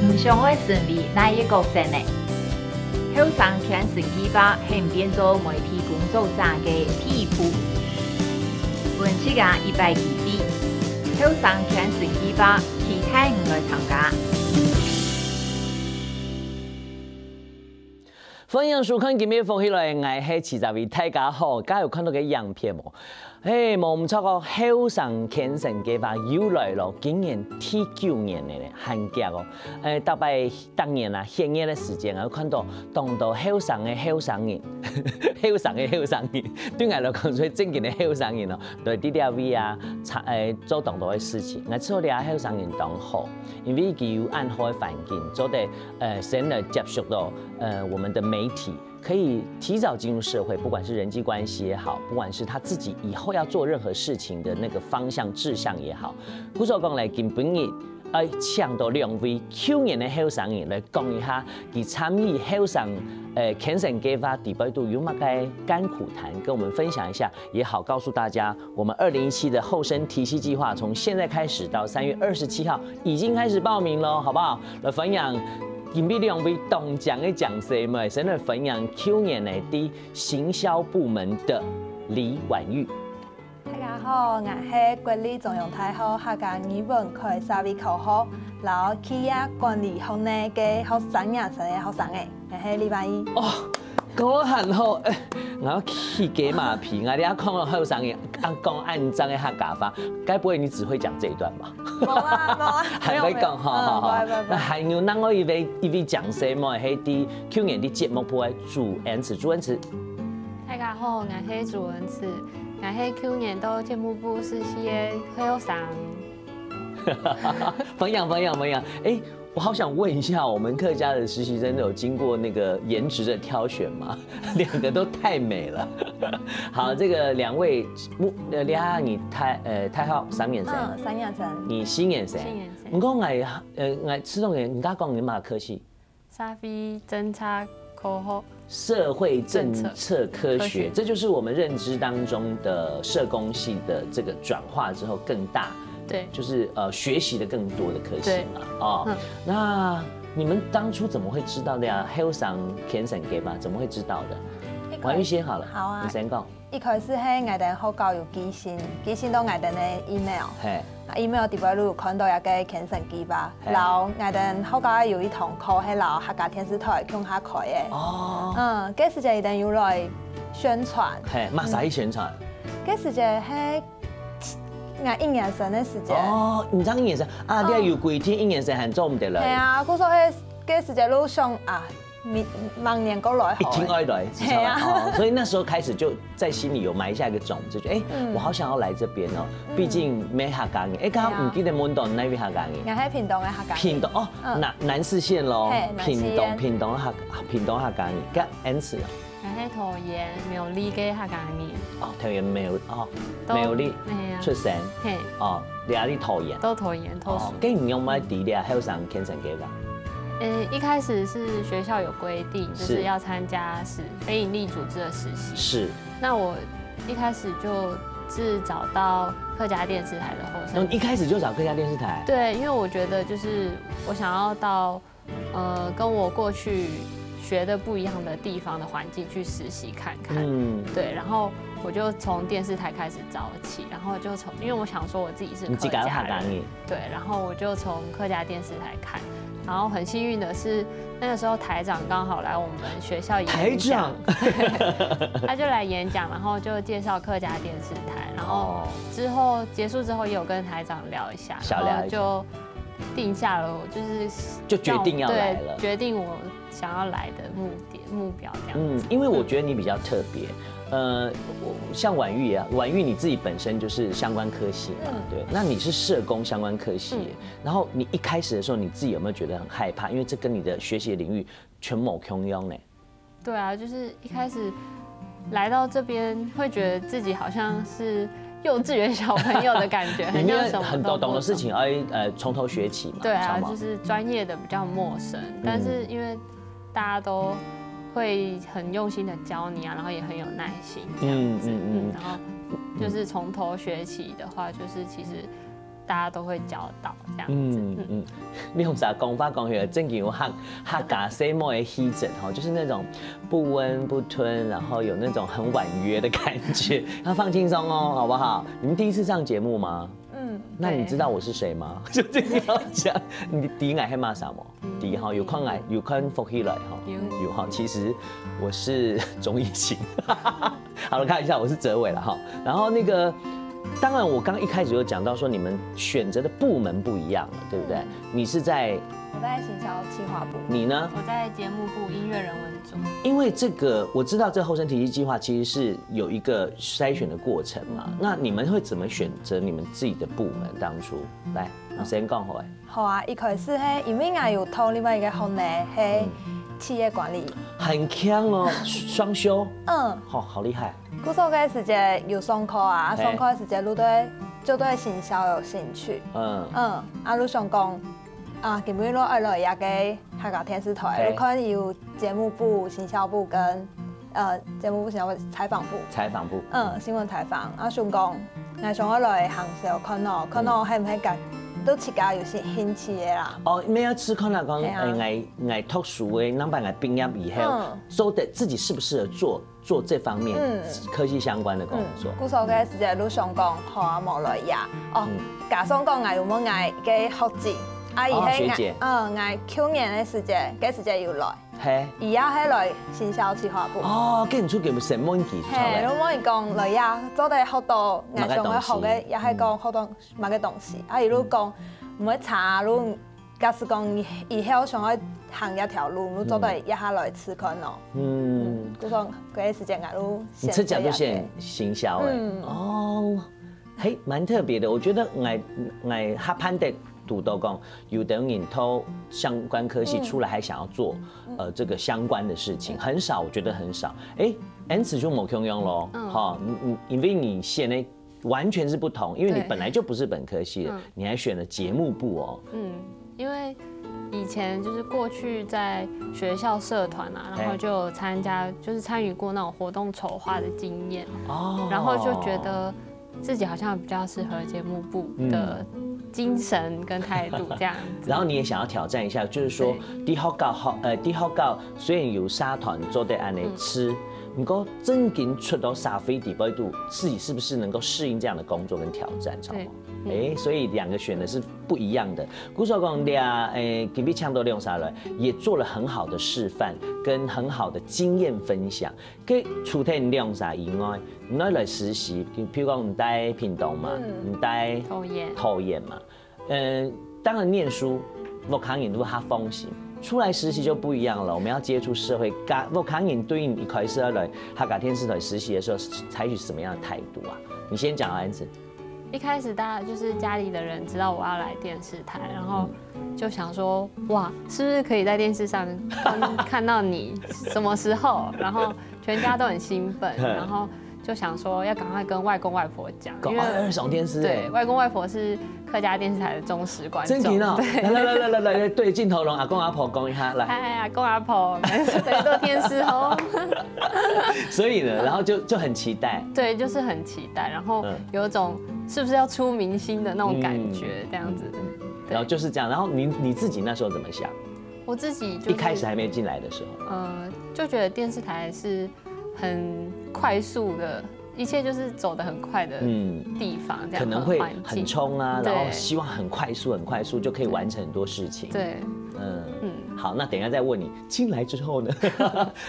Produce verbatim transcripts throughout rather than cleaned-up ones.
你想愛成為哪一个角色呢？後生健身計畫係變做媒體工作者个第一步。分自家一擺機會，後生健身計畫期待你來參加。 歡迎收看今日福氣來，𠊎係徐澤偉，大家好。大家有看到个影片無？嘿，無毋著哦，後生健身計畫又來了，今年第九年了呢，還遽哦。誒，大概逐年啊，歇業个時間啊，有看到當多後生个後生人，後生个後生人，對𠊎來講，最正經个後生人哦，對，在這位啊，誒，做當多个事情。𠊎知這後生人當好，因為佢有恁好个環境，做得，呃，先來接觸到 呃，我們的媒體，可以提早進入社會，不管是人際關係也好，不管是他自己以後要做任何事情的那個方向志向也好。故所講來，今晡日，呃，請到兩位舊年个後生人來講一下，佢參與後生，呃，健身計畫底背肚有麼个甘苦談，跟我們分享一下，也好告訴大家，我們二零一七的後生提攜計畫從現在開始到三月二十七號已經開始報名了，好不好？來歡迎 今晡日兩位當靚个靚婿妹，先來歡迎舊年个在行銷部門的李婉玉。大家好，𠊎係國立中央大學客家語文科社會科學，摎企業管理學系个學三年生个學生仔，𠊎係李婉玉。哦，講得很好，誒，𠊎要起雞嫲皮，𠊎這下看到後生人，啊，講恁靚个客家話，該不會你只會講這一段吧？ 無啊，無啊，還會講，沒有，沒有。好，好，好。嗯，不會，不會，不會。該還有另外一位，一位靚婿妹，係在舊年个節目部个朱恩慈，朱恩慈。大家好，𠊎係朱恩慈，𠊎係舊年到節目部實習个後生。歡迎，歡迎，歡迎。誒，我好想問一下，我們客家的實習生都有經過那個顏值的挑選嗎？兩個都太美了。好，這個兩位，呃，這下你大，呃，大學三年生，嗯，三年生。你四年生。四年生。毋過𠊎，呃，𠊎知道你，你剛剛講你麼个科系？社會政策科學。社會政策科學，政策科學。這就是我們認知當中的社工系的這個轉化之後更大，對。就是，呃，學習的更多的科系嘛，對。哦。嗯。那你們當初怎麼會知道的呀？後生健身計畫，怎麼會知道的？一開始，婉玉先好了，好啊。你先講。 一開始係𠊎兜學校有寄信，寄信到𠊎兜个email。嘿。啊，email底背就有看到這個健身計畫，嘿。摎𠊎兜學校有一堂課係摎客家電視台共下開个。哦。嗯，該時節佢兜有來宣傳。嘿，麼儕去宣傳？嗯。該時節係𠊎一年生个時節。哦，你正一年生啊，哦。你還有規定一年生還做毋得來。係啊，故所係該時節就想啊， 明，明年過來好了。一定愛來，係啊。哦，所以那時候開始就在心裡有埋下一個種子，就，誒，嗯。我好想要來這邊哦，嗯。畢竟無客家人。誒，剛剛毋記得問到哪位客家人？對啊。𠊎係屏東个客家人。屏東，哦，嗯。南，南四縣咯，嘿，屏東，南四縣。屏東个客，屏東客家人，該Answer啊？𠊎係桃園苗栗个客家人。哦，桃園苗，哦，都，苗栗，係啊。出生。嘿。哦， 你在桃園？在桃園讀書。哦，該你仰會知這後生健身計畫？呃，一開始是學校有規定，就是，是。要參加是非營利組織的實習。是。那我一開始就是找到客家電視台的後生。那你一開始就找客家電視台？對，因為我覺得就是我想要到 呃，跟我過去學的不一樣的地方的環境去實習看看。嗯。對，然後我就從電視台開始找起，然後就從，因為我想說我自己是客家人，你自家客家人。對，然後我就從客家電視台看，然後很幸運的是，那個時候台長剛好來我們學校演講。台長？對，他就來演講，然後就介紹客家電視台，然後哦。之後結束之後也有跟台長聊一下，小聊一下。然後就定下了，就是就決定要來了。讓我，對，決定我想要來的目的。目标这样子。嗯，因为我觉得你比较特别，呃，我像婉玉啊，婉玉你自己本身就是相关科系嘛，嗯对，那你是社工相关科系，嗯然后你一开始的时候，你自己有没有觉得很害怕？因为这跟你的学习的领域全某共样呢。对啊，就是一开始来到这边，会觉得自己好像是幼稚园小朋友的感觉，很像什么都不懂。很多懂的事情，哎，呃，从头学起嘛。对啊，就是专业的比较陌生，但是因为大家都会很用心的教你啊，然后也很有耐心这样子，嗯嗯嗯，然后就是从头学起的话，就是其实大家都会教到这样子。嗯嗯，你用啥讲法讲起来，正经有客客家細妹的气质吼，就是那种不温不吞，然后有那种很婉约的感觉。要放轻松哦，好不好？你们第一次上节目吗？嗯，那你知道我是谁吗？就这个要讲，你第一眼黑骂什么？第一哈，有看来有看福气来哈，有哈。其实我是钟义兴。好了，看一下，我是哲伟了哈。然后那个，当然我刚一开始有讲到说你们选择的部门不一样了，对不对？你是在我在行销企划部，你呢？我在节目部音乐人文组。因为这个我知道这后生体系计划其实是有一个筛选的过程嘛，那你们会怎么选择你们自己的部门？当初来，你先讲好哎。好啊，一开始嘿，因为我有读另外一个学呢，嘿，企业管理。很强哦，双修，嗯，好，好厉害。故所个时节有上课啊，嘿上课个时节，你对就对行销有兴趣。嗯，嗯，啊，你想讲啊，今日你愛來這个客家電視台，嘿你看有節目部、行銷部跟呃節目部、行銷部、採訪部。採訪部，嗯，新聞採訪，啊，想講，𠊎想要來行銷，看哦，看哦，係毋係感都自家有興興趣个啦。哦，咩啊，試看啊，講嘿啊誒，𠊎𠊎讀書誒，兩百𠊎畢業以後，嗯做的自己適不適合做做這方面嗯科技相關的工作？故所个時節，你想講，好啊，無來呀。哦，加上講，𠊎有問𠊎个學姐，啊，佢哦係學姐嗯，𠊎舊年个時節，个時節有來，嘿，佢也係來行銷企劃部。哦，跟你出給我們什麼問題出嘿，來？你問佢講來呀，做得學到，𠊎想要學个，也係講學到麼个東西。啊，佢就講，毋會差，你假使講以後想要行這條路，你做得一下來試看哦。嗯，就講个時間，𠊎就你自己就選行銷誒，哦，嘿，蠻特別的。我覺得𠊎𠊎哈潘的堵到講，有的人讀相關科系出來還想要做呃這個相關的事情，很少，我覺得很少。誒，Ans就無共樣咯，哈，你你因為你現在完全是不同，因為你對本來就不是本科系的，你還選了節目部哦，嗯，因為以前就是過去在學校社團啊，然後就有參加，就是參與過那種活動籌劃的經驗，哦，然後就覺得自己好像比較適合節目部的精神跟態度這樣子。然後你也想要挑戰一下，就是說，在學校學，呃，在學校雖然有社團做得恁樣吃，不過正經出到社會底背肚，自己是不是能夠適應這樣的工作跟挑戰，知道嗎？哎，所以兩個選的是不一樣的。故所講，你啊，誒，今日請到兩儕來，也做了很好的示範，跟很好的經驗分享。該除忒兩儕以外，你愛來實習，譬如講你在屏東嘛，你在桃園桃園嘛，嗯，當然念書，屋下人都較放心。出來實習就不一樣了，我們要接觸社會。家屋下人對於你一開始要來客家電視台實習的時候，採取什麼樣的態度啊？你先講啊，Ans。一開始大家就是家裡的人知道我要來電視台，然後就想說，哇，是不是可以在電視上看看到你？什麼時候？然後全家都很興奮，然後就想說要趕快跟外公外婆講，因為講哎，上電視對，哎，外公外婆是客家電視台的忠實觀眾。真的哦！對。來來來來來來，對鏡頭攏阿公阿婆講一下，來。嗨，阿公阿婆，對，都電視哦。所以呢，然後就就很期待。對，就是很期待，然後嗯有一種是不是要出明星的那種感覺，這樣子。然後就是這樣，然後你你自己那時候怎麼想？我自己就是一開始還沒進來的時候，呃，就覺得電視台是很快速的，一切就是走得很快的嗯地方，這樣可能會環境很衝啊，對然後希望很快速很快速就可以完成很多事情。對，嗯嗯，好，那等一下再問你進來之後呢？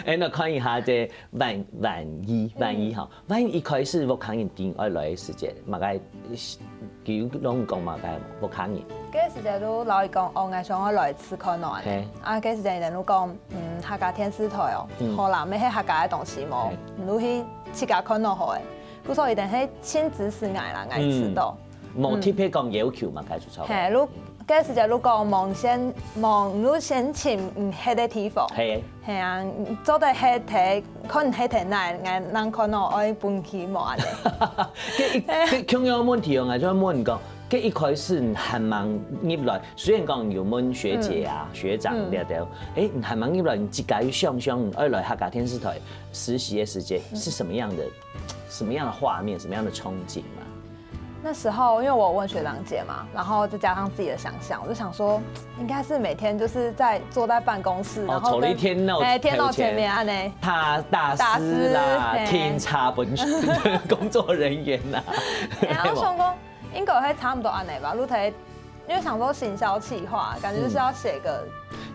哎，那看一下這萬萬一萬一哈，萬一一開始屋下人定愛來的時間，麼个佢有摎你講麼个無？屋下人。該時節就摎佢講，哦，𠊎想愛來試看哦，恁呢。嘿。啊，該時節佢就講，嗯，客家電視台哦，嗯。好啦，乜係客家个東西無嘿，你就去試看哦好誒。故所一定係盡支持𠊎啦，𠊎知道。嗯。無特別講要求嘛，該就差不多。嘿，就該時節就講，無限，無，你就先尋你歇个地方。嘿。 係啊，做得歇忒，看歇忒哪，𠊎人看哦，愛分佢無恁呢。該一，該共樣个問題哦，𠊎就問你講，該一開始你還吂入來，雖然講有問學姐啊、嗯。學長這兜，嗯。誒，你還吂入來，你自家有想像愛來客家電視台實習的時節是什麼樣的，什麼樣的畫面，什麼樣的憧憬嗎？ 那時候因為我有問學長姐嘛，然後再加上自己的想像，我就想說，應該是每天就是在坐在辦公室，哦，然後跟，坐在電腦，哎，電腦前面恁呢。大，大師啦，大師，嘿。聽差分工作人員啦。然後想講，應該會差不多恁呢吧，就係，因為想說行銷企劃，感覺就是要寫個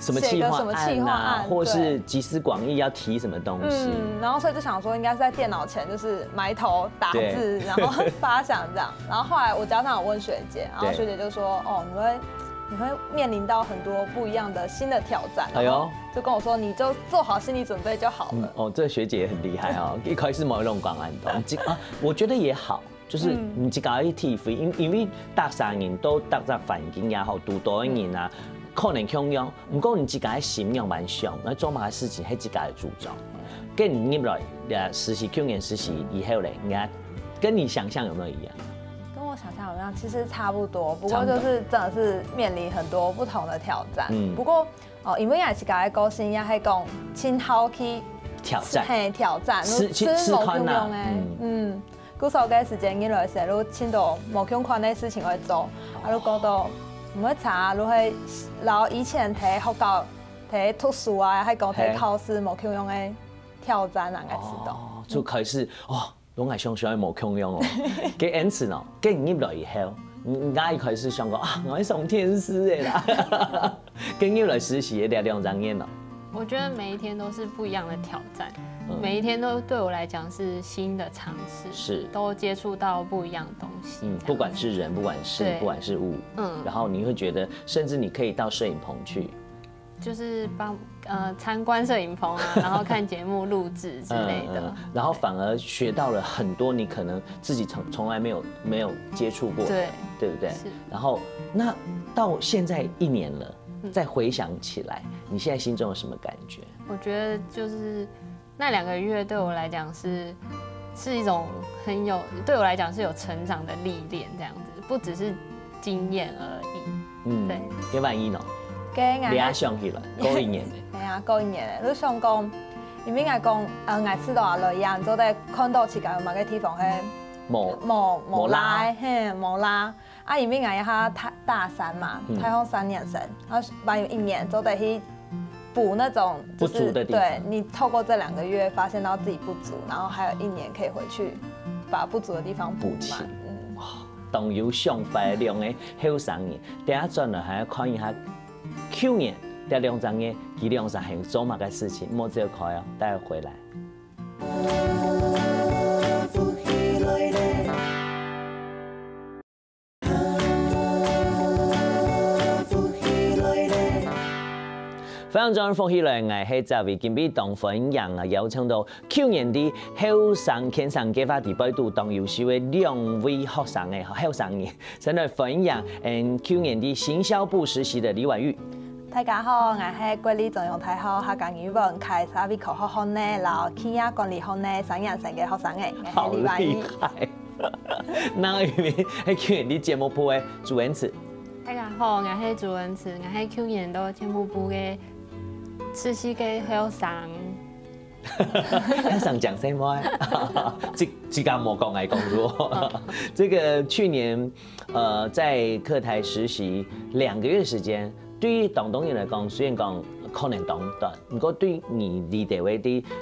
什麼企劃案啊，寫個什麼企劃案，或是集思廣益要提什麼東西。對。嗯，然後所以就想說應該是在電腦前就是埋頭打字，對。然後發想這樣。然後後來我加上有問學姐，然後學姐就說，對。哦，你會，你會面臨到很多不一樣的新的挑戰，哎呦。然後就跟我說，你就做好心理準備就好了。嗯，哦，這學姐也很厲害哦，一開始沒有那種感覺，你知，啊，我覺得也好， 就是你自家去體會，因，因為逐儕人到逐隻環境也好，堵到个人啊，可能共樣，毋過你自家个心仰般想，愛做麼个事情，係自家个主張。跟你入來，呃，實習，去年實習以後咧，你看，跟你想象有沒有一樣？跟我想象有一樣，其實差不多，不過就是真的是面臨很多不同的挑戰。嗯。不過，哦，因為𠊎自家个個性也係講，盡好去挑戰。嘿，挑戰，試，去試看啊。就試無共樣个，嗯。嗯。 故所該時節入來時，就盡多無共款个事情愛做，啊，就覺得毋會差，就係摎以前在學校、在讀書啊，還講在考試無共樣个挑戰啊，𠊎知道。哦，就開始，哦，攏愛想想个無共樣哦。該因此呢，該你入來以後，你，你一開始想講啊，𠊎愛上電視个啦。 跟入來實習个這兩三年了。我覺得每一天都是不一樣的挑戰，嗯。每一天都對我來講是新的嘗試，是。都接觸到不一樣的東西，嗯，這樣子。不管是人，不管是，對。不管是物，嗯。然後你會覺得，甚至你可以到攝影棚去。就是幫，呃，參觀攝影棚啊，然後看節目錄製之類的。嗯，嗯，然後反而學到了很多你可能自己從，從來沒有，沒有接觸過的，對。對不對？是。然後，那到現在一年了， 嗯。再回想起來，你現在心中有什麼感覺？我覺得就是那兩個月對我來講是，是一種很有，對我來講是有成長的歷練，這樣子，不只是經驗而已。嗯，對。該萬一呢？該𠊎，你也想起來，過一年了。對啊，過一年了，就想講，因為𠊎講，呃，𠊎知道啊，來啊，做得看到自家有麼个地方係無，無，無無啦。啦，嘿，無啦。 啊，因為𠊎也係大，大三嘛，嗯。大學三年生，然後還有一年做得去補那種，就是，不足的地方。對，你透過這兩個月發現到自己不足，然後還有一年可以回去把不足的地方補滿。補齊。嗯。哇，當有想法个兩個後生人，等下轉來還愛看一下，去年這兩三年，佢兩儕還有做麼个事情，莫走開哦，待會回來。 歡迎轉來福氣來，𠊎係哲維。今晡日當歡迎啊，邀請到去年在後生天生計畫裡背肚當優秀个兩位學生个，後生人，先來歡迎，嗯，去年在行銷部實習个李婉玉。大家好，𠊎係國立中央大學客家語文、客家社會科學學系摎企業管理學系三年生个學生仔，𠊎係李婉玉。好厲害！ 那因為係去年在節目部个朱恩慈。大家好，𠊎係朱恩慈，𠊎係去年到節目部个實習个後生。後生講什麼啊？自，自家無講，𠊎講過。這個去年，呃，在客台實習兩個月時間，對於當多人來講，雖然講可能當短， 毋過對你這兜个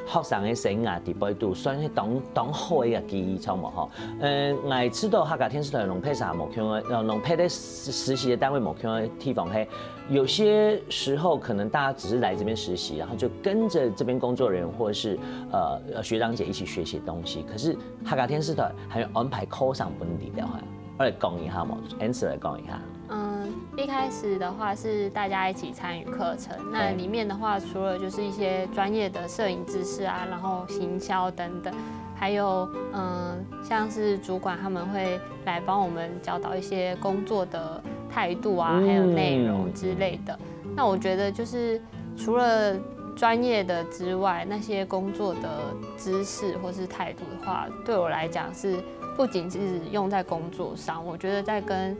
學生个生涯裡背肚，算係當，當好个一個記憶，著無吼？呃，𠊎知道客家電視台攏別儕無共樣个，呃，攏別个實，實習个單位無共樣个地方係，有些時候可能大家只是來這邊實習，然後就跟著這邊工作人員或者是，呃，呃，學長姐一起學習東西。可是客家電視台還有安排課程分你兜哈。來講一下嘛，Ansel來講一下。嗯，一开始的话是大家一起参与课程，那里面的话，除了就是一些专业的摄影知识啊，然后行销等等，还有嗯，像是主管他们会来帮我们教导一些工作的态度啊，还有内容之类的。那我觉得就是除了专业的之外，那些工作的知识或是态度的话，对我来讲是不仅是用在工作上，我觉得在跟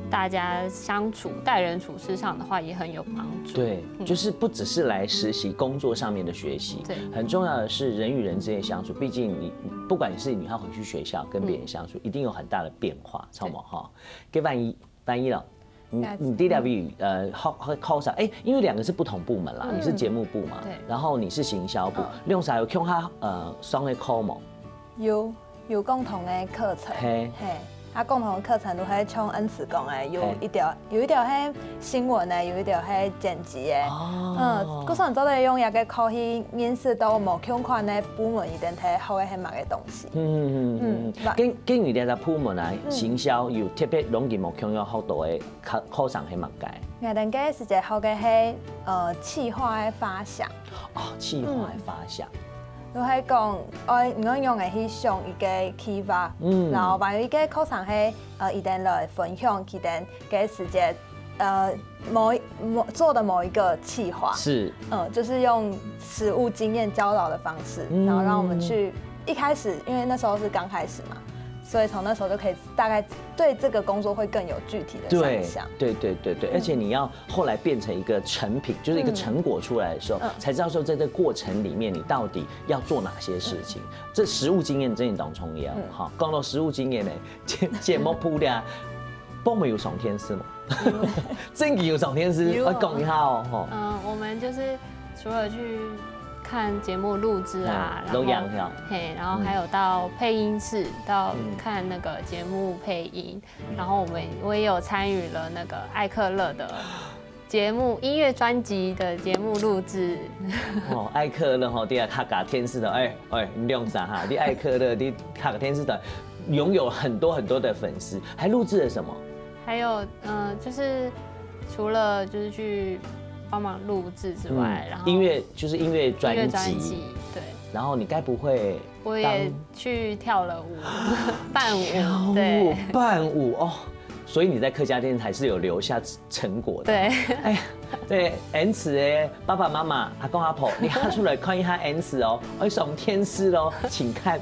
大家相处、待人处事上的话也很有帮助。对，就是不只是来实习工作上面的学习，对很重要的是人与人之间的相处。毕竟你不管是你要回去学校跟别人相处，一定有很大的变化，知道吗？哈，给万一万一了。你你第两位呃好好考上，哎，因为两个是不同部门啦，你是节目部嘛，对然后你是行销部，你有啥有共下呃上个科目？有有共同的课程，嘿嘿，啊，共同的课程都会像恩慈讲的，有嘿一条有一条是新闻的，有一条是剪辑的，哦嗯，故所做得用一个科系认识到无相关的部门，一定睇好的是么个东西。嗯嗯嗯嗯，跟跟你这个部门啊，行销有特别容易目标要好多的考考上是么个？我等个时节好个是呃企划的发想，哦，企划的发想，就系讲，哎，你要用个去想一个企划，嗯然后还有一个课程是呃，一等来分享，一等个时节呃某一某做的某一个企划，是嗯，就是用实务经验教导的方式，嗯然后让我们去一开始，因为那时候是刚开始嘛，所以从那时候就可以大概对这个工作会更有具体的对想象。对对对对，而且你要后来变成一个成品，就是一个成果出来的时候，才知道说在这过程里面你到底要做哪些事情。这实务经验真的当重要哈。讲到实务经验呢，节节目铺的啊，帮没有上电视吗？真的有上电视，有我讲一下哦，吼。嗯，我们就是除了去看节目录制啊，嗯然后都一样一样嘿，然后还有到配音室，到看那个节目配音，然后我们我也有参与了那个艾克勒的节目音乐专辑的节目录制。哦，艾克勒吼，对啊，客家电视台，哎哎，你两啥哈？你艾克勒，你客家电视台拥有很多很多的粉丝，还录制了什么？还有，嗯、就是除了就是去帮忙录制之外，然后音乐就是音乐专音乐专辑，辑，对，然后你该不会我也去跳了舞，伴跳舞舞，对伴舞哦？所以你在客家电视台是有留下成果的。对，哎，对，恩慈的爸爸妈妈、阿公阿婆，你下出来看一下恩慈哦，要上电视喽，请看。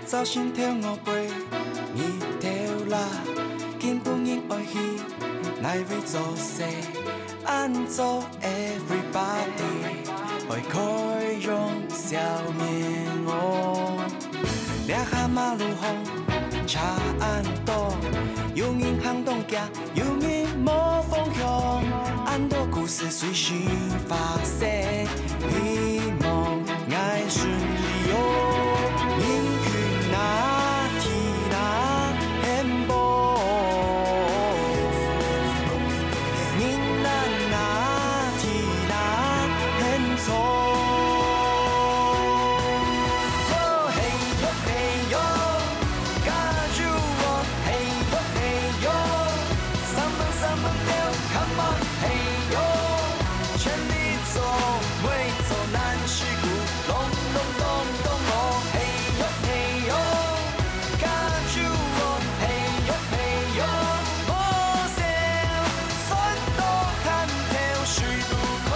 早晨頭我背，日頭落，今晡日愛去哪位做事？恁早everybody愛開容笑面哦。這下馬路項車恁多，有人行當遽，有人無方向，恁多故事隨時發生。 希望𠊎順利哦。人群那天那很薄，人難那天那很重。哦，嘿喲嘿喲，加油哦，嘿喲嘿喲，三蹦三蹦跳，come on，嘿喲。 全力做，為做咱事故，咚咚咚咚哦，嘿喲嘿喲，加油哦，嘿喲嘿喲，無聲，酸到探頭水都開，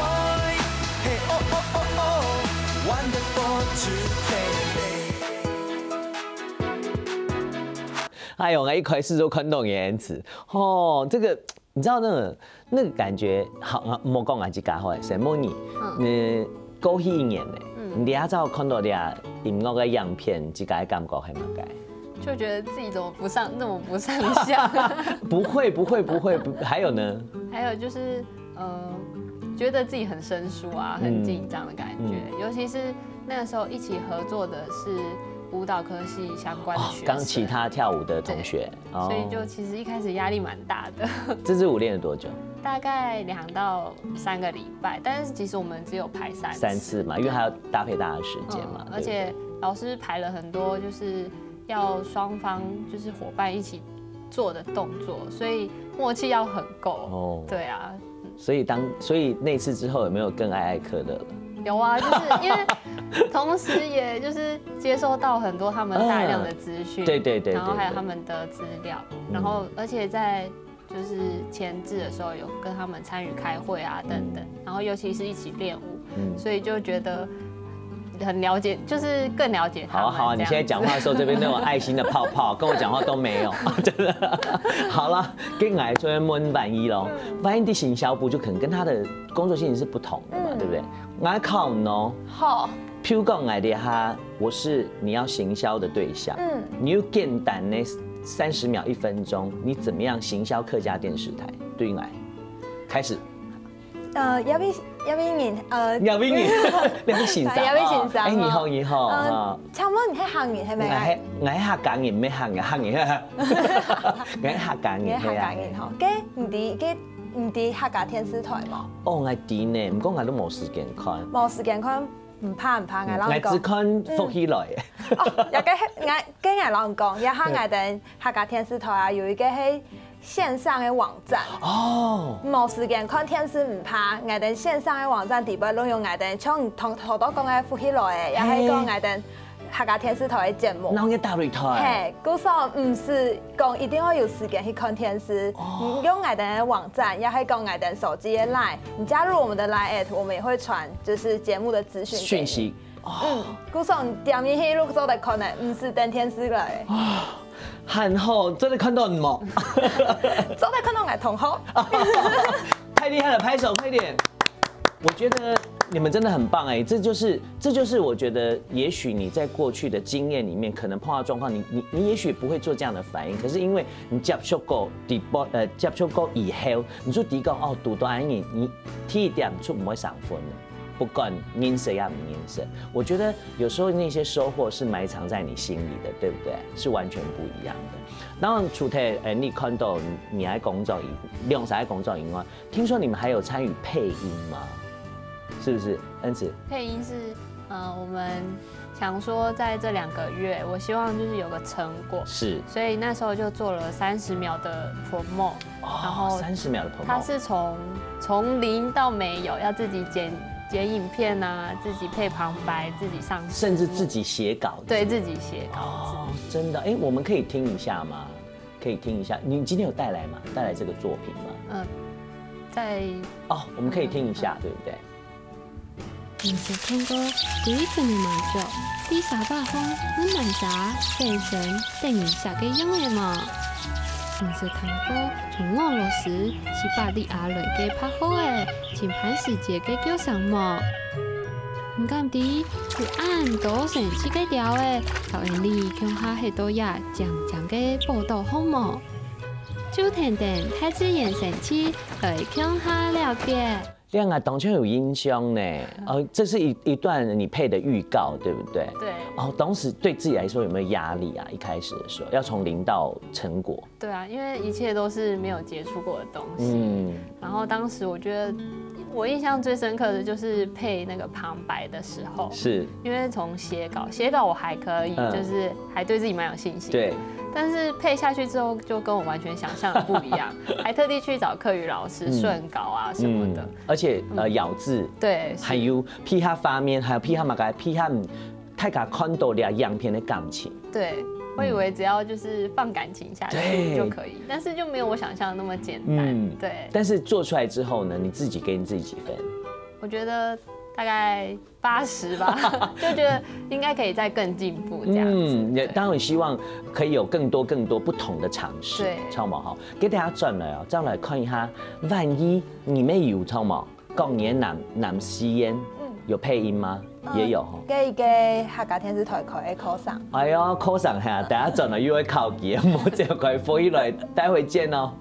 嘿哦哦哦哦，wonderful today。哎呦，我一开始就看到你的恩慈，吼，这个你知道那个那个感觉，好，莫讲啊，自家好，什么你，你过去一年呢，你第一次看到这音乐的影片，自家的感觉系么个？就觉得自己怎么不上那么不上相。不会不会不会，不还有呢？还有就是，呃，觉得自己很生疏啊，很紧张的感觉，尤其是那个时候一起合作的是舞蹈科系相关的哦学，生，跟其他跳舞的同学，哦所以就其实一开始压力蛮大的。这支舞练了多久？大概两到三个礼拜，但是其实我们只有排三次。三次嘛，因为还要搭配大家的时间嘛，嗯，而且老师排了很多，就是要双方就是伙伴一起做的动作，所以默契要很够。哦对啊，所以当所以那次之后有没有更爱爱可乐了？有啊，就是因为同时也就是接收到很多他们大量的资讯，嗯对对对然后还有对对他们的资料，嗯然后而且在就是前置的时候有跟他们参与开会啊等等，然后尤其是一起练舞，嗯所以就觉得很了解，就是更了解他们。好啊好啊，你现在讲话的时候，这边都有爱心的泡泡，跟我讲话都没有，真的。好了，跟你来说问万一喽，万一的行销部就可能跟他的工作性质是不同的嘛，对不对？我考你哦，好，譬如讲，我的哈，我是你要行销的对象，嗯，你有简单的三十秒、一分钟，你怎么样行销客家电视台？对你来，开始。呃，要不要要不要你呃，要不你，你要先啥？要不要先啥哎，你好，你好呃啊。，请问你是客人係我咪？係我係客家人，毋係客人，客人。我係客家人，你係客家係啊。人吼，該你知該你知客家電視台無？哦，我知呢，毋過我都無時間看。無時間看，毋怕毋怕，𠊎摎你講。我只看福氣來。哦，也該𠊎該𠊎摎你講，也下𠊎等客家電視台啊，有一個係線上的網站。哦，無時間看電視毋怕，𠊎等線上的網站底背攏有𠊎等像你頭頭到講的福氣來的，也係講𠊎等客家電視台的節目。然後你打擂台。嘿，故所毋使講一定要有時間去看電視，你用𠊎等的網站，也係講𠊎等手機的 Line，你加入我們的 Line at，我們也會傳就是節目的資訊給你。訊息。嗯，故所你點入去就做得看的，毋使等電視來。很好，真的看到你嗎？做得看到𠊎同學。太厉害了，拍手快点！我觉得你们真的很棒哎，这就是这就是我觉得，也许你在过去的经验里面，可能碰到状况，你你你也许不会做这样的反应，可是因为你接触过底部呃接触过以后，你就知讲哦，堵到安你，你第一点就毋會生分了，不管認識也毋認識。我觉得有时候那些收获是埋藏在你心里的，对不对？是完全不一样的。当然，除了哎你看到你愛工作以兩儕工作以外，听说你们还有参与配音吗？是不是，恩慈？配音是，呃，我们想说在这两个月，我希望就是有个成果，是，所以那时候就做了三十秒的 promo，然哦，后三十秒的 promo，它是从从零到没有，要自己剪剪影片啊，自己配旁白，自己上字幕甚至自己写稿，对自己写稿哦，真的，哎，我们可以听一下吗？可以听一下，你今天有带来吗？带来这个作品吗？嗯，在哦，我们可以听一下，对不对？你識聽過幾分个麻雀，對沙發項恁難打，細聲等於寫个樣仔無？你識聽過從俄羅斯西伯利亞來个白鶴仔，尋伴時節个叫聲無？你敢知有恁多神奇个鳥仔，摎𠊎俚共下歇到這靚靚个寶島項無？就跈等大自然神奇來共下了解。 戀愛當中有印象呢，哦，这是一一段你配的预告，对不对？对哦，当时对自己来说有没有压力啊？一开始的时候，要从零到成果，对啊，因为一切都是没有接触过的东西。嗯，然后当时我觉得我印象最深刻的就是配那个旁白的时候，是，因为从写稿，写稿我还可以，嗯就是还对自己蛮有信心。对，但是配下去之后，就跟我完全想象的不一样，还特地去找客语老师嗯顺稿啊什么的。而且呃咬字，对，是还有配合画面，还有配合那个配合大家看到了影片的感情，对，我以为只要就是放感情下去对就可以，但是就没有我想象的那么简单。嗯对，但是做出来之后呢，你自己给你自己几分？我觉得大概八十吧，就觉得应该可以再更进步这样子。嗯，也对当然希望可以有更多更多不同的尝试，对知道吗？哈，给大家转来哦，再来看一下，万一你没有，知道吗？过年南南西烟嗯有配音吗？也有哈。给一个客家电视台开个课程。哎呦，考上哈，等下转来又会考级，我这回飞来，待会见哦。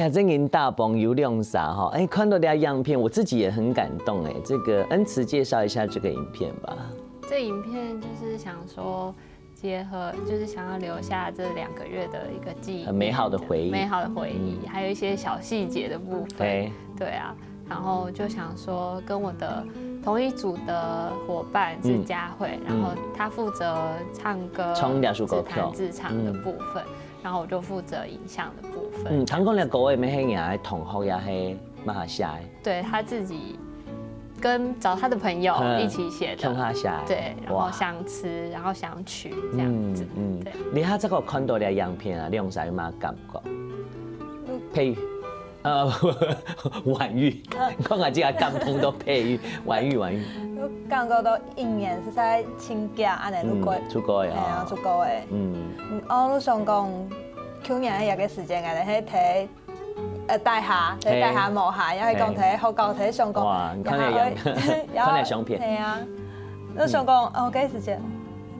啊，真个大朋友兩儕哈，哎，看到這影片，我自己也很感動哎。這個恩慈介紹一下這個影片吧。這影片就是想說，結合就是想要留下這兩個月的一個記憶，很美好的回憶，美好的回憶，嗯，還有一些小細節的部分。對，對啊，然後就想說跟我的同一組的夥伴是佳慧，嗯，然後她負責唱歌，唱這首歌曲，自彈自唱的部分，嗯，然後我就負責影像的部分。嗯，聽講這歌也毋係你个同學，也係麼个寫个？對，他自己跟找他的朋友一起寫的，嗯，共下寫个。對，然後相詞，哇，然後相曲這樣子。嗯，嗯。對。你下這個看到這影片啊，你有啥有麼个感覺？嗯。佩瑜，呃，婉玉，嗯。看看這個感動到佩瑜，婉玉，婉玉。我感覺到一年實在真遽，恁樣就過，嗯，就過个啊。係啊，就過个。嗯。嗯，哦，你想講，去年个這個時間，𠊎兜係在 呃，大學，在大學無閒，也係講在學校，在想講，哇，你看那个影，也還會，看那相片。對啊，那想講，哦，該時間，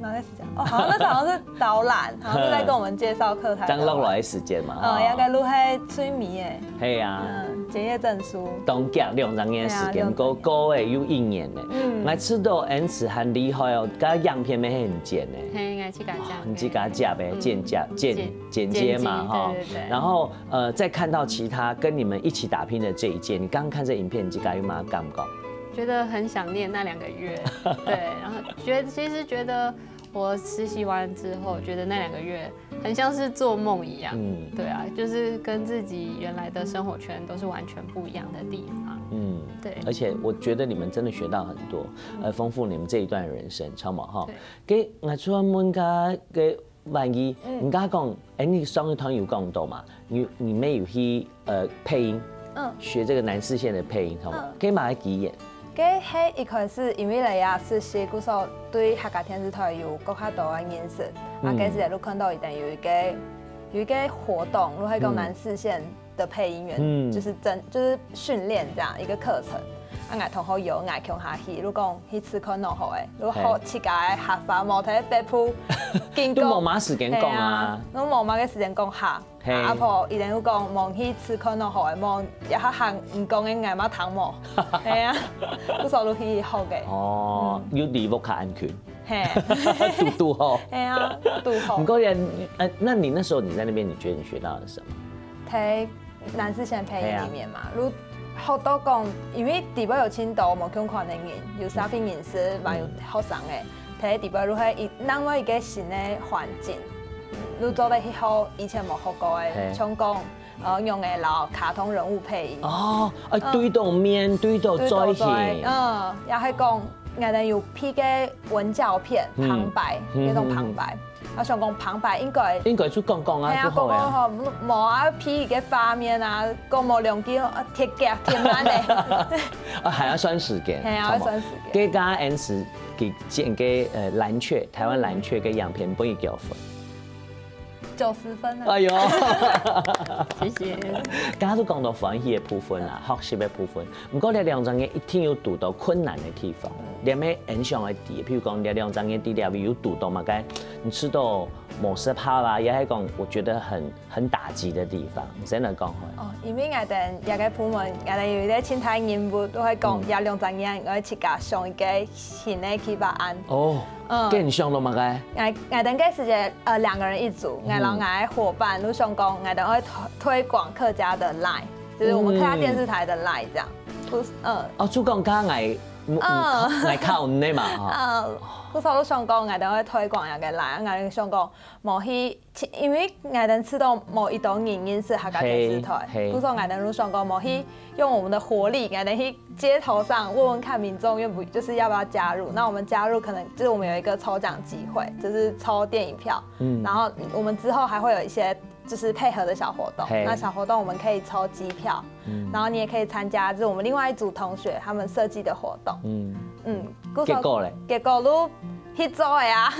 哪个時間？哦，好像那時候好像是導覽，好像是在跟我們介紹課台的導覽。張樂來的時間嘛，嗯，哈。應該都還最尾耶。係啊。嗯，結業證書。當遽兩三年的時間，對啊，兩三年。過，過了又一年呢。嗯。𠊎知道恩慈很厲害哦，該影片乜很剪呢。係，𠊎自家剪。你自家剪呗，嗯。剪接，剪，剪，剪接嘛，剪輯，哈。對，對，對。然後 呃，再看到其他跟你們一起打拚的這一屆，你剛剛看這影片，你自家有麼个感覺？覺得很想念那兩個月，對，然後覺得，其實覺得我實習完之後，覺得那兩個月很像是做夢一樣，嗯。對啊，就是跟自己原來的生活圈都是完全不一樣的地方，嗯，對。而且我覺得你們真的學到很多，嗯。呃，豐富你們這一段人生，知道嗎？哈。對。該𠊎想問个，該 萬一，嗯。人家講，哎，你上一段有講到嘛，你，你乜有去，呃，配音，嗯。學這個南四縣的配音，好嗎？嗯。該麼个機緣？該係一開始，因為來這實習，故所對客家電視台有更加多个認識。啊，嗯。該時節就看到佢等有一個，有一個活動，就係講，嗯。南四縣 的配音員，嗯。就是真，就是訓練這樣一個課程。啊，𠊎同學邀𠊎共下去，就講去試看就好欸，就學自家个客話，無在北部經過。都無麼个時間講啊。係啊，都無麼个時間講客。係。啊，阿婆一定就講，無去試看就好欸，無這下喊你講个𠊎嘛聽無。係啊，故所就去學个。哦，嗯。有離屋下恁近。係。堵堵好。係啊，堵好。不過也，呃，那你那時候你在那邊，你覺得你學到了什麼？在 南四縣配音裡面嘛，係啊。就學到講，因為裡背有盡多無共款个人，有社會人士，嗯。嘛有學生个，在裡背就係一，另外一個新个環境，就做得去學以前無學過个，係。像講，呃，仰仔摎卡通人物配音。哦，哎，嗯。對到面，對到嘴型。對到嘴，嗯，也係講，𠊎兜有配个文教片，嗯。旁白，嗯，該種旁白。嗯，嗯。 啊，想講旁白應該，應該就講講啊，係啊，就好啊。講講好，無，無啊，配一個畫面啊，講無兩句，啊，忒遽，忒慢咧。啊，還要算時間，係啊，要算時間。這下恩慈佢剪个，呃，藍鵲，臺灣藍鵲个影片，分佢幾多分？九十分啊。哎喲。謝謝。剛剛都講到歡喜个部分啦，學習个部分， 毋過這兩三年一定有堵到困難个地方，你有無印象个地？譬如講，這兩三年底裡有堵到麼个，你試到無適合啊，也係講我覺得很，很打擊的地方，你先來講好了。哦，因為𠊎兜這個部門，𠊎兜有一個盡大任務，就係講，嗯。這兩三年愛自家想一個新个企劃案。哦，嗯。該你想到麼个？𠊎，𠊎兜該時節，呃，兩個人一組，嗯。𠊎摎𠊎个夥伴，就想講，𠊎兜愛推，推廣客家的LINE。 就是我們客家電視台的LINE這樣。嗯。不是，嗯。哦，就講剛剛𠊎，嗯。𠊎靠你嘛，哈。嗯，故所就想講，𠊎兜愛推廣這個LINE，𠊎兜想講，無去，因為𠊎兜試到無幾多人認識客家電視台，係，係。故所𠊎兜就想講，無去用我們的活力，𠊎兜去街頭上問問看民眾願不，就是要不要加入。那我們加入，可能就是我們有一個抽獎機會，就是抽電影票。嗯。然後我們之後還會有一些 就是配合的小活動。嘿。那小活動我們可以抽機票，嗯。然後你也可以參加，就是我們另外一組同學他們設計的活動。嗯。嗯，結果咧？結果就去做个啊。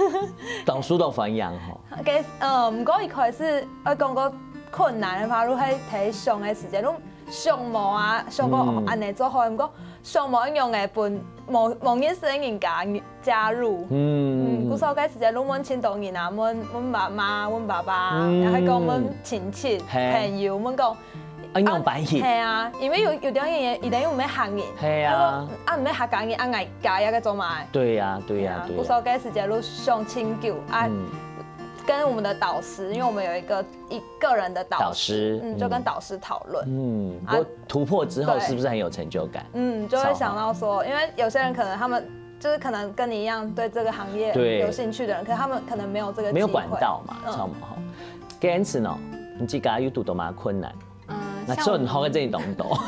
當時都歡迎吼。該，呃，毋過一開始愛講个困難个話，就係在想个時間，就想無啊，想講，嗯。哦，恁樣做好，毋過 想無仰仔分無，無認識个人家加入。嗯。嗯，故所該時節就問盡多人啊，問，問媽媽，問爸爸，嗯。也係講問親戚、嘿。朋友，問講，啊，仰般去？係啊，因為有有兜人佢等又毋係客人，係啊，啊毋係客家人，啊𠊎加一個做麼个？對呀，對呀，對呀。故所該時節就想盡久啊，跟我們的導師，因為我們有一個一個人的導師，導師嗯，就跟導師討論，嗯，不過突破之後是不是很有成就感？嗯，就會想到說，因為有些人可能他們就是可能跟你一樣對這個行業對有興趣的人，可是他們可能沒有這個沒有機會管道嘛，嗯知道嗎？哈，堅持呢，你自家有堵到麼个困難？嗯，那像我做很好的這種懂懂。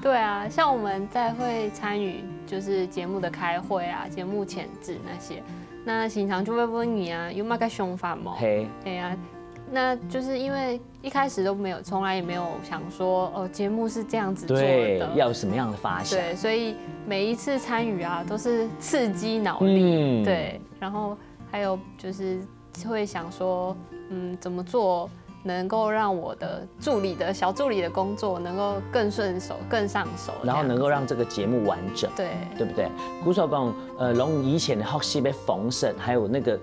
对啊，像我们在会参与就是节目的开会啊、节目前置那些，那行程就会问你啊，有那个想法吗？嘿，对啊，那就是因为一开始都没有，从来也没有想说哦，节目是这样子做对的，，要有什么样的发想？对，所以每一次参与啊，都是刺激脑力，嗯对，然后还有就是会想说，嗯，怎么做能够让我的助理的小助理的工作能够更顺手、更上手，然後能夠讓這個節目完整，对對不對？故所講，呃，用以前的學習的方式，還有那個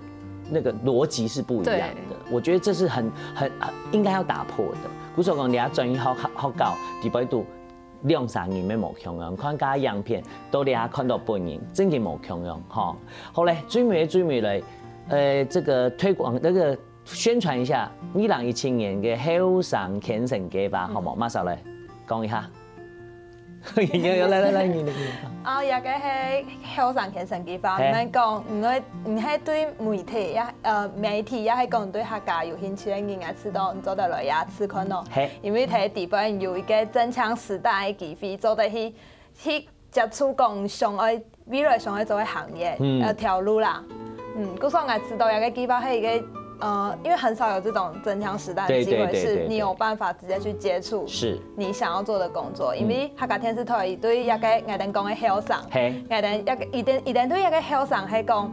那個邏輯是不一樣的。我覺得這是很很很應該要打破的。故所講，你要轉去學學校，底背都兩三年沒無共樣，看个影片都你還看到本人，真的無共樣哈。好嘞，最尾最尾嘞，呃，這個推廣那個宣傳一下二零一七年的後生牽線計畫，好無？馬上來講一下。有有來來來，你你你。啊，這個係後生牽線計畫，嘿毋係講，毋係毋係對媒體也呃媒體也係講對客家有興趣的人啊，知道你做得來也試看咯。嘿，因為在底背有一個真槍實彈的機會，做得去去接觸講想愛未來想愛做的行業，嗯呃條路啦。嗯，故所𠊎知道這個計畫係一個呃，因為很少有這種真槍實彈的機會，對對對對是你有辦法直接去接觸是，你想要做的工作，因為客家電視台對這個𠊎等講的後生，嘿，𠊎等這個一定一定對這個後生係講，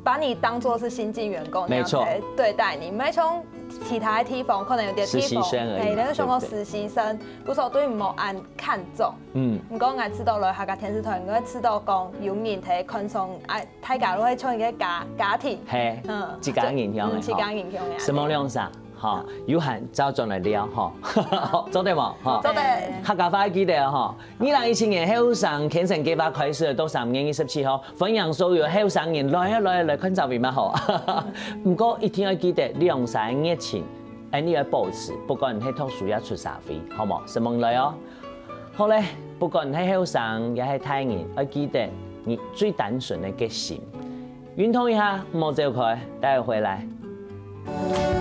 把你當作是新進員工那樣子沒錯來對待你，毋係像其他的地方可能有點地方，實習生而已嘛哎，那個像講對不對實習生，故所對你無恁看重。嗯，毋過𠊎知道來客家電視台，𠊎知道講有人在看重，哎，大家都會像一個家家庭，嘿，嗯，一家人樣的嗯，一家人樣的。什麼量啥？哈，有閒再轉來聊哈，做得無？哈，做得。客家話記得哦哈。二零一七年後生牽線計畫開始到三月二十七號，歡迎所有後生人來啊來啊來看這位嘛吼。毋過一定要記得兩儕熱情，恁樣要保持，不管你係讀書也出社會，好無？承蒙來哦。好嘞，不管你係後生也係大人，要記得你最單純的个心。運動一下，莫走開，待會回來。